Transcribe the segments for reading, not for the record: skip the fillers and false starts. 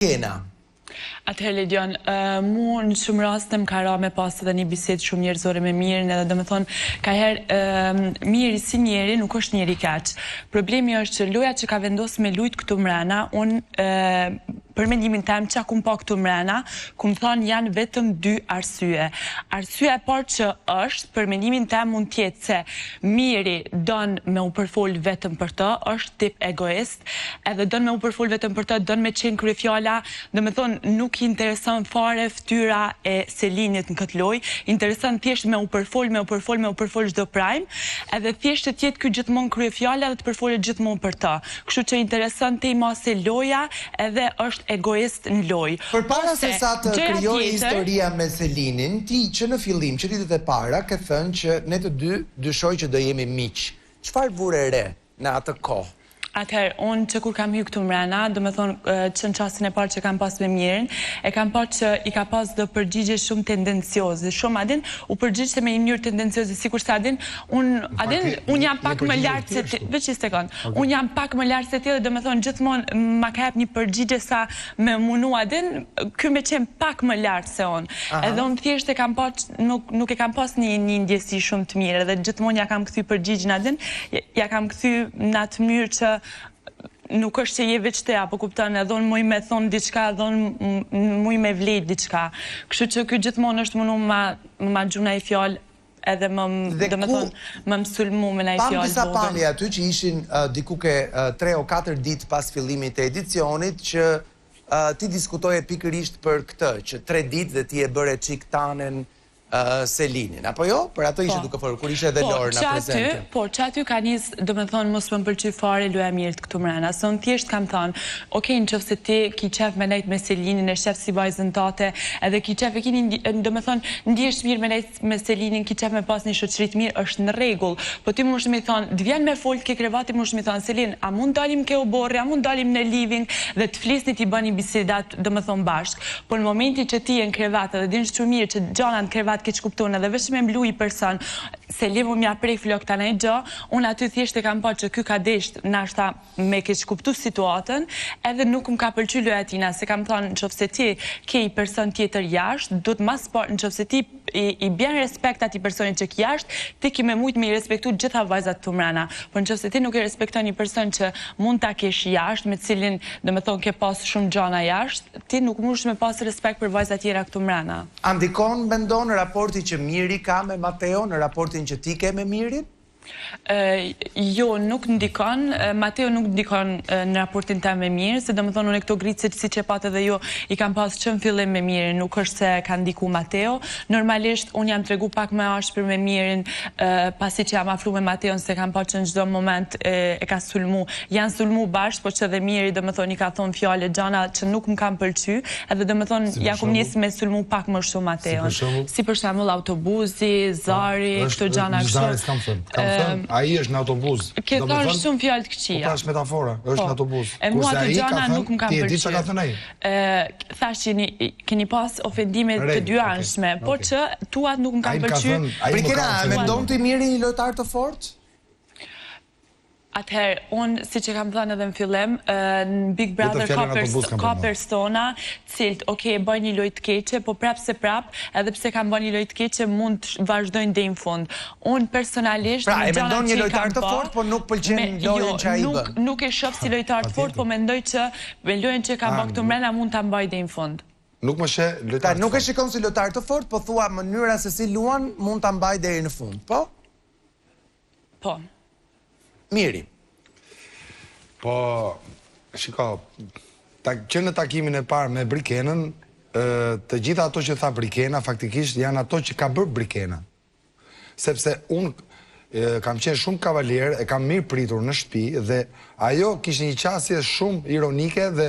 Kena. Atëherë Ledion, mu në shumë raste më ka ra me pas edhe një bisedë shumë njerëzore me Mirin edhe domethënë kaherë Miri si njeri nuk është njeri i keq. Problemi është që loja që ka vendos me lujt këtu mrena, unë për mendimin tem ça kum pa këtu mrena, kum thonë janë vetëm dy arsye. Arsyeja e parë që është për mendimin tem mund të jetë se Miri don me u përfol vetëm për të, është tip egoist, edhe don me u përfol vetëm për të, don me qenë kryefjala, domethonë nuk i intereson fare fytyra e Selinit në këtë lojë, intereson thjesht me u përfol, me u përfol, me u përfol çdo prime, edhe thjesht të jetë ky gjithmonë kryefjala dhe të përfolet gjithmonë për të. Kështu që intereson tej mase loja edhe është egoist në lojë. Përpara se Ose, sa të gjëja krijohej tjetër, historia me Selinin, ti që në fillim, që ditët e para, ke thënë që ne të dy dyshoj që do jemi miq. Çfarë vure re në atë kohë? Atëherë, unë që kur kam hy këtu mrena, domethonë që në çastin e parë që kam pas me Mirin, e kam pa që i ka pas do përgjigje shumë tendencioze, shumë a din, u përgjigjte me një mënyrë tendencioze, sikurse a din, unë, Në a fakt, din, je, unë jam je pak më përgjigjur lart se ti ti, ashtu. veç një sekond, Okej. unë jam pak më lart se ti dhe domethonë gjithmonë ma ka jep një përgjigje sa me munu, a din, ky me qenë pak më lart se unë. Edhe unë thjesht e kam pa nuk nuk e kam pas një një ndjesi shumë të mirë edhe gjithmonë ja kam kthy përgjigjen a din, ja kam kthy në atë mënyrë që nuk është që je veç ti apo kupton edhe unë muj me thonë diçka edhe unë muj me vlejt diçka. Kështu që ky gjithmonë është munu ma ma gju naj fjalë edhe më Dhe ku domethënë më më sulmu me naj pamë fjalë disa vogël. pamje aty që ishin diku ke 3 o 4 ditë pas fillimit të edicionit që Ti diskutoje pikërisht për këtë, që 3 ditë dhe ti e bëre çik tanen Selinin, apo jo? Për atë ishe Po. duke folur, kur ishte edhe Po, Lorna që aty, prezente. po, që aty ka nis, domethënë, mos më pëlqy fare loja e Mirit këtu mrena, se unë thjesht kam thënë, ok, në qoftë se ti ki qef me nejt me Selinin, e shef si vajzën tate, edhe ki qef e ki një, domethënë, ndihesh mirë me nejt me Selinin ki qef me pas një shoqëri të mirë është në rregull po ti mush me i thon të vjen me fol ke krevati mush me i thon Selin a mund dalim ke oborri a mund dalim në living dhe të flisni t'i bëni bisedat domethon bashk po në momentin që ti je në krevat edhe din shumë mirë që gjanat në krevat keqkuptohen edhe veç me mlu i person Selin mu m'ja prej flokët a naj gjo unë aty thjesht e kam pa që ky ka desht nashta me keqkuptu situatën edhe nuk më ka pëlqy loja e tina se kam thonë nëqoftëse ti ke i person tjetër jashtë duhet mas pari nëqoftëse ti i, i bjen respekt atij personit që ki jashtë ti ki me mujt me i respektu gjitha vajzat këtu mrena po nëqoftëse ti nuk e respekton një person që mund ta kesh jashtë me cilin domethonë ke pas shumë gjana jashtë ti nuk mundesh me pas respekt për vajzat tjera këtu mrena. A ndikon mendon raporti që Miri ka me Mateon në raportin që ti ke me Mirin? Jo, nuk ndikon, Mateo nuk ndikon në raportin tem me Mirin, se domethonë unë këto gricet siç e patë edhe ju, i kam pas që në fillim me Mirin, nuk është se ka ndiku Mateo. Normalisht, unë jam tregu pak më ashpër me Mirin, pasi që jam afru me Mateon, se kam pa që në çdo moment e ka sulmu. Janë sulmu bashkë, po që dhe Miri, domethonë, i ka thonë fjalë e gjana që nuk më kanë pëlqy, edhe domethonë, Si për ja kum shembull? nis me sulmu pak më shumë Si Mateon. për shembull? Si për shembull autobuzi, Po, zari, këto është gjana kështu. zari s'kam thënë. Kam thënë, ai është në autobus. Ke Do thënë me thënë, shumë fjalë të po këqija. pra është metafora, është Po. në autobus. E mua Kurse ato ai ka gjana thënë, nuk më kanë ti e di çka ka pëlqyer. thënë ai? Ë, thash që jeni keni pas ofendime të Rregull, dy okay. anshme, por Okay. që tuat nuk më Ai kanë më ka pëlqyer. thënë, ai më ka Brikena, a e mendon ofenduar. ti Mirin një lojtar të fortë? Atëherë, unë, siç e kam thënë edhe në fillim, në Big Vetëm Brother ka, fjalën pers autobus kam ka përmendur. persona të cilët, ok, e bëjnë një lojë të keqe, po prapë se prapë, edhe pse kanë bërë një lojë të keqe, mund të vazhdojnë deri në fund. Unë personalisht, Pra, me e gjanat mendon një që i lojtar kam të pa, fortë, po nuk pëlqen me, lojën jo, që ai nuk, bën. nuk e shoh si lojtar të fortë, po Patjetër. mendoj që me lojën që ka Ah, bërë këtu nuk mrena mund ta mbaj deri në fund. nuk më sheh Pra, lojtar të nuk e fortë. shikon si lojtar të fortë, po thua mënyra se si luan mund ta mbaj deri në fund, po? Po. Miri. Po, shiko, ta, që në takimin e parë me Brikenën, ë, të gjitha ato që tha Brikena, faktikisht janë ato që ka bërë Brikena. Sepse unë e, kam qenë shumë kavalier, e kam mirë pritur në shtëpi dhe ajo kishte një qasje shumë ironike dhe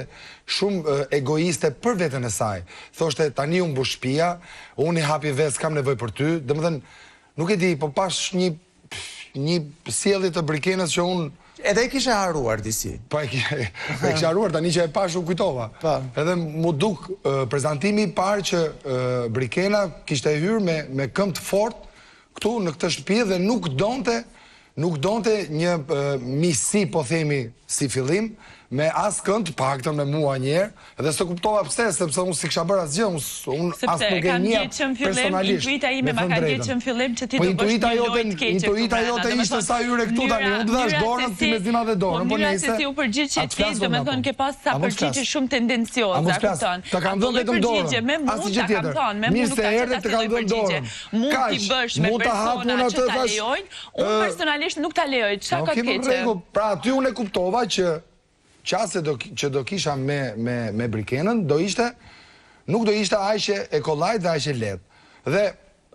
shumë e, egoiste për veten e saj. Thoshte tani u mbush shtëpia, unë i hapi vetë, s'kam nevojë për ty. Domethënë, nuk e di, po pash një një sjellje të Brikenës që unë Edhe e kishe harruar disi. Po e kisha e kisha harruar tani që e pash u kujtova. Po. Edhe mu duk e, prezantimi i parë që e, Brikena kishte hyrë me me këmbë të fortë këtu në këtë shtëpi dhe nuk donte nuk donte një e, miqësi, po themi, si fillim, me askënd, të paktën me mua një herë, dhe s'e kuptova pse, sepse unë s'i kisha bërë asgjë, unë unë as Sepse e nuk e kam njihja ndje që në fillim, personalisht, intuita ime me ma thënë ka ndje drejtën. që në fillim që ti Po do bësh intuita një jote, lojë të keqe këtu intuita mbrenda, jote ishte domethënë sa hyre këtu tani, mënyra unë të dhashë mënyra se dorën, ti si mezi ma dhe po dorën, po mënyra se nejse, si u a përgjigje të ti, flas unë apo? domethënë ke pas ca A mund të përgjigje flas? shumë A tendencioze, mund a të flas? kupton? Të kam Ato dhënë lloj vetëm përgjigje dorën, me mua asnjë ta gjë kam tjetër. thënë, me mua Mirë nuk se ka qenë erdhe, të asnjë kam lloj dhënë përgjigje. dorën. Mund t'i Kaq, bësh me mund ta hap persona unë që atë ta thash, lejojnë, unë ë, personalisht nuk ta lejoj. Çka ka Ok, të në keqe? rregull. Pra aty unë e kuptova që qasja do, që do kisha me, me, me Brikenën, do ishte, nuk do ishte aq e kollajt dhe aq e lehtë. Dhe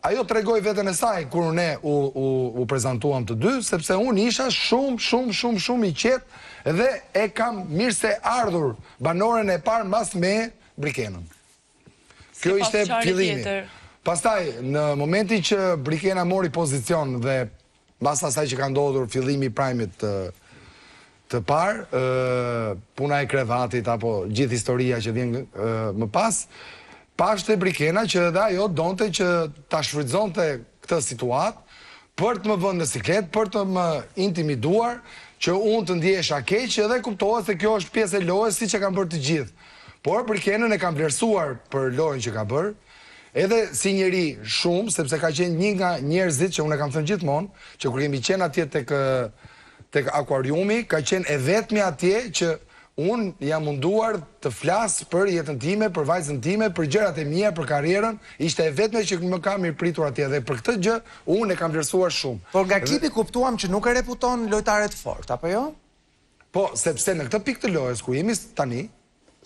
ajo tregoi veten e saj kur ne u, u, u prezantuam të dy, sepse unë isha shumë, shumë, shumë, shumë i qetë dhe e kam mirë se ardhur banoren e parë mbas me Brikenën. S'ke Kjo pas ishte çare fillimi. tjetër. Pastaj, në momentin që Brikena mori pozicion dhe mbas asaj që ka ndodhur fillimi i prime-it të të parë, ë, puna e krevatit apo gjithë historia që vjen ë, më pas, pashte Brikena që edhe ajo donte që ta shfrytëzonte këtë situatë për të më vënë në siklet, për të më intimiduar, që unë të ndjehesha keq edhe kuptohet se kjo është pjesë e lojës siç e kanë bërë të gjithë. Por Brikenën e kam vlerësuar për lojën që ka bërë, edhe si njeri shumë, sepse ka qenë një nga njerëzit që unë e kam thënë gjithmonë, që kur kemi qenë atje tek tek akuariumi, ka qenë e vetmja atje që unë jam munduar të flas për jetën time, për vajzën time, për gjërat e mia, për karrierën, ishte e vetmja që më ka mirëpritur atje dhe për këtë gjë unë e kam vlerësuar shumë. Por nga klipi kuptuam që nuk e reputon lojtare të fortë, apo jo? Po, sepse në këtë pikë të lojës ku jemi tani,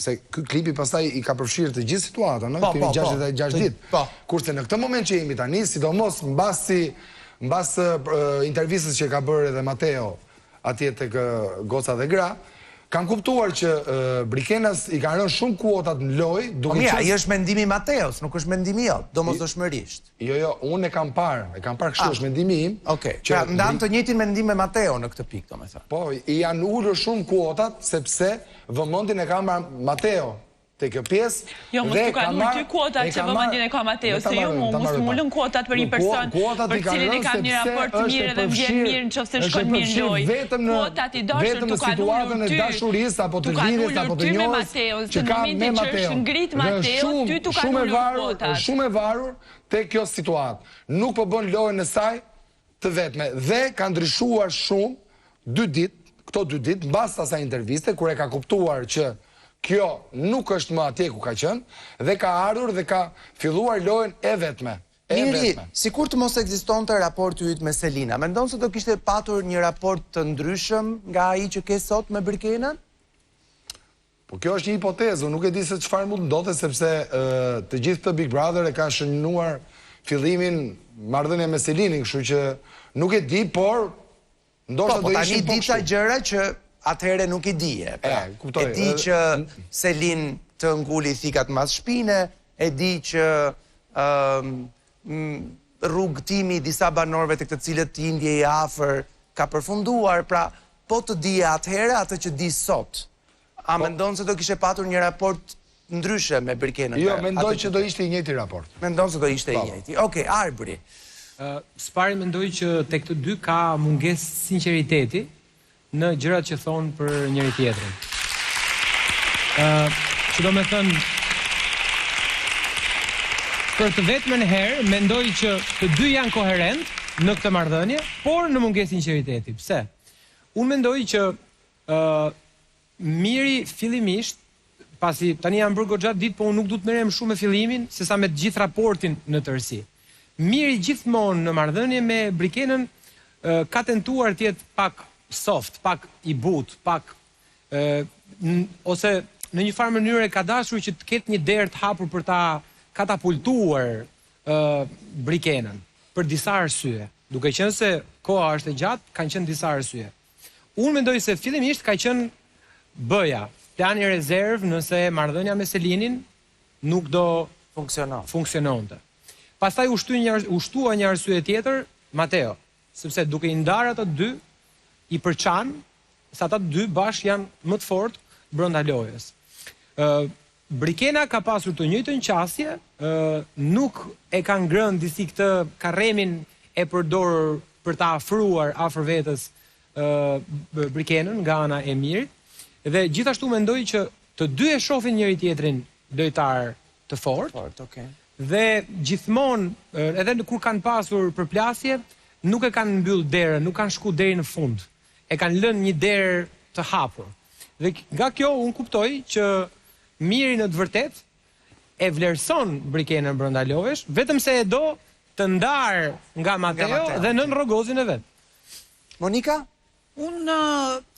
se ky klipi pastaj i ka përfshirë të gjithë situatën, ëh, Po, kemi po, po. 66 Të- ditë. po. Kurse në këtë moment që jemi tani, sidomos mbasi mbas ë, intervistës që ka bërë edhe Mateo atje tek ë, Goca dhe Gra, kam kuptuar që ë, Brikenas i kanë rënë shumë kuotat në lojë, Po duke mirë, qenë ai është mendimi i Mateos, nuk është mendimi jot, domosdoshmërisht. Jo, jo, unë e kam parë, e kam parë kështu, Ah. është mendimi im. Okej, që pra ndan të njëjtin mendim me Mateo në këtë pikë, domethënë. Po, i janë ulur shumë kuotat sepse vëmendjen e ka marrë Mateo te kjo pjesë. Jo, mos dhe t'u kanë ka ulë marrë- ty kuotat e që ka vëmendjen e ka marrë- Mateo, Le ta se jo marrë, mu, ta mos marrë më pak. ulën kuotat për një Ku- person kuotat për i kanë cilin e rënë kam një sepse raport të është mirë e dhe më vjen përfshirë- mirë nëse është e shkon mirë në përfshirë lojë. Vetëm në Kuotat i dashur vetëm t'u në kanë situatën ulur e ty. dashurisë apo të T'u kanë lidhjes ulur apo të ty me njohjes Mateon, që se në ka me momentin që është Mateon. ngrit Dhe Mateo, shumë- ty t'u kanë shumë e ulur varur, kuotat. është shumë e varur te kjo situatë. Nuk po bën lojën e saj të vetme dhe ka ndryshuar shumë dy ditë, këto dy ditë mbas asaj interviste kur e ka kuptuar që kjo nuk është më atje ku ka qenë dhe ka ardhur dhe ka filluar lojën e vetme. E Miri, vetme. sikur të mos ekzistonte raporti yt me Selina, mendon se do kishte patur një raport të ndryshëm nga ai që ke sot me Brikenën? Po kjo është një hipotezë, unë nuk e di se çfarë mund të ndodhte sepse ë, të gjithë këtë Big Brother e kanë shënuar fillimin marrëdhënia me Selinin, kështu që nuk e di, por ndoshta Po, po do tani ishin po di ca kështu. gjëra që atëherë nuk i dije. Pra, E, kuptoj. E di Edhe- që Selin të nguli thikat mas shpine, e di që ëm m, rrugëtimi i disa banorëve tek të cilët ti ndjej afër ka përfunduar, pra po të dije atëherë atë që di sot. A Po. mendon se do kishe patur një raport ndryshe me Brikenën? Jo, me mendoj atë që do ishte i njëjti raport. Mendon se do ishte i Po. njëjti. Okej, Arbri. Ë, Së pari mendoj që tek të dy ka mungesë sinqeriteti në gjërat që thonë për njëri tjetrin. Ë, që do me thënë për të vetmen herë mendoj që të dy janë koherent në këtë marrëdhënie, por në mungesë sinqeriteti. Pse? Unë mendoj që ë Miri fillimisht, pasi tani janë bërë goxha ditë, po unë nuk du të merrem shumë me fillimin, se sa me të gjithë raportin në tërësi. Miri gjithmonë në marrëdhënie me Brikenën ë, ka tentuar të jetë pak soft, pak i butë, pak ë, n- ose në një farë mënyre ka dashur që të ketë një derë të hapur për ta katapultuar ë Brikenën për disa arsye. Duke qenë se koha është e gjatë, kanë qenë disa arsye. Unë mendoj se fillimisht ka qenë bëja, plani rezerv nëse marrëdhënia me Selinin nuk do Funksionon. funksiononte. Pastaj u shty një u shtua një arsye tjetër, Mateo, sepse duke i ndarë ata dy i përçan se ata dy bashkë janë më të fortë brenda lojës. Ë Brikena ka pasur të njëjtën qasje, ë nuk e ka ngrënë disi këtë karremin e përdorur për ta afruar afër vetes ë. Brikenën nga ana e Mirit dhe gjithashtu mendoj që të dy e shohin njëri tjetrin lojtar të fortë. Fort, okay. Dhe gjithmonë, edhe kur kanë pasur përplasje, nuk e kanë mbyll derën, nuk kanë shku deri në fund. E kanë lënë një derë të hapur. Dhe nga kjo unë kuptoj që Miri në të vërtetë e vlerëson Brikenën brenda lojës, vetëm se e do të ndarë nga Mateo dhe nën rrogozin e vet. Monika? Unë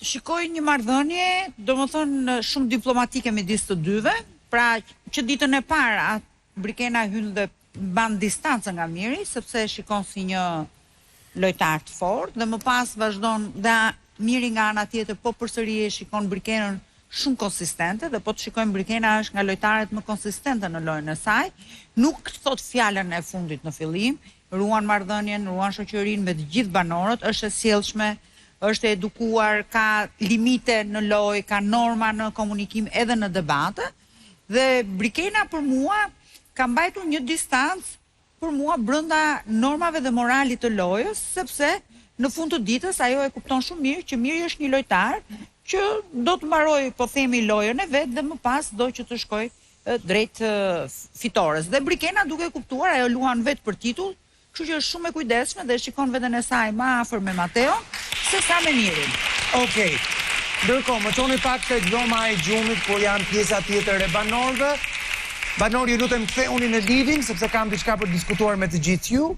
shikoj një marrëdhënie, domethënë shumë diplomatike midis të dyve, pra që ditën e parë Brikena hyn dhe mban distancën nga Miri, sepse e shikon si një lojtar të fortë dhe më pas vazhdon dhe Miri nga ana tjetër po përsëri e shikon Brikenën shumë konsistente dhe po të shikojmë Brikena është nga lojtaret më konsistente në lojën e saj, nuk thotë fjalën e fundit në fillim, ruan marrëdhënien, ruan shoqërinë me të gjithë banorët, është e sjellshme, është e edukuar, ka limite në lojë, ka norma në komunikim edhe në debate dhe Brikena për mua ka mbajtur një distancë për mua brenda normave dhe moralit të lojës, sepse në fund të ditës ajo e kupton shumë mirë që Miri është një lojtar që do të mbarojë, po themi, lojën e vet dhe më pas do që të shkojë drejt fitores. Dhe Brikena duke e kuptuar, ajo luan vetë për titull, kështu që është shumë e kujdesshme dhe e shikon veten e saj më afër me Mateon se sa me Mirin. Okej. Ndërkohë, më çoni pak tek dhoma e gjumit ku janë pjesa tjetër e banorëve. Banorë, ju lutem kthehuni në living sepse kam diçka për të diskutuar me të gjithë ju.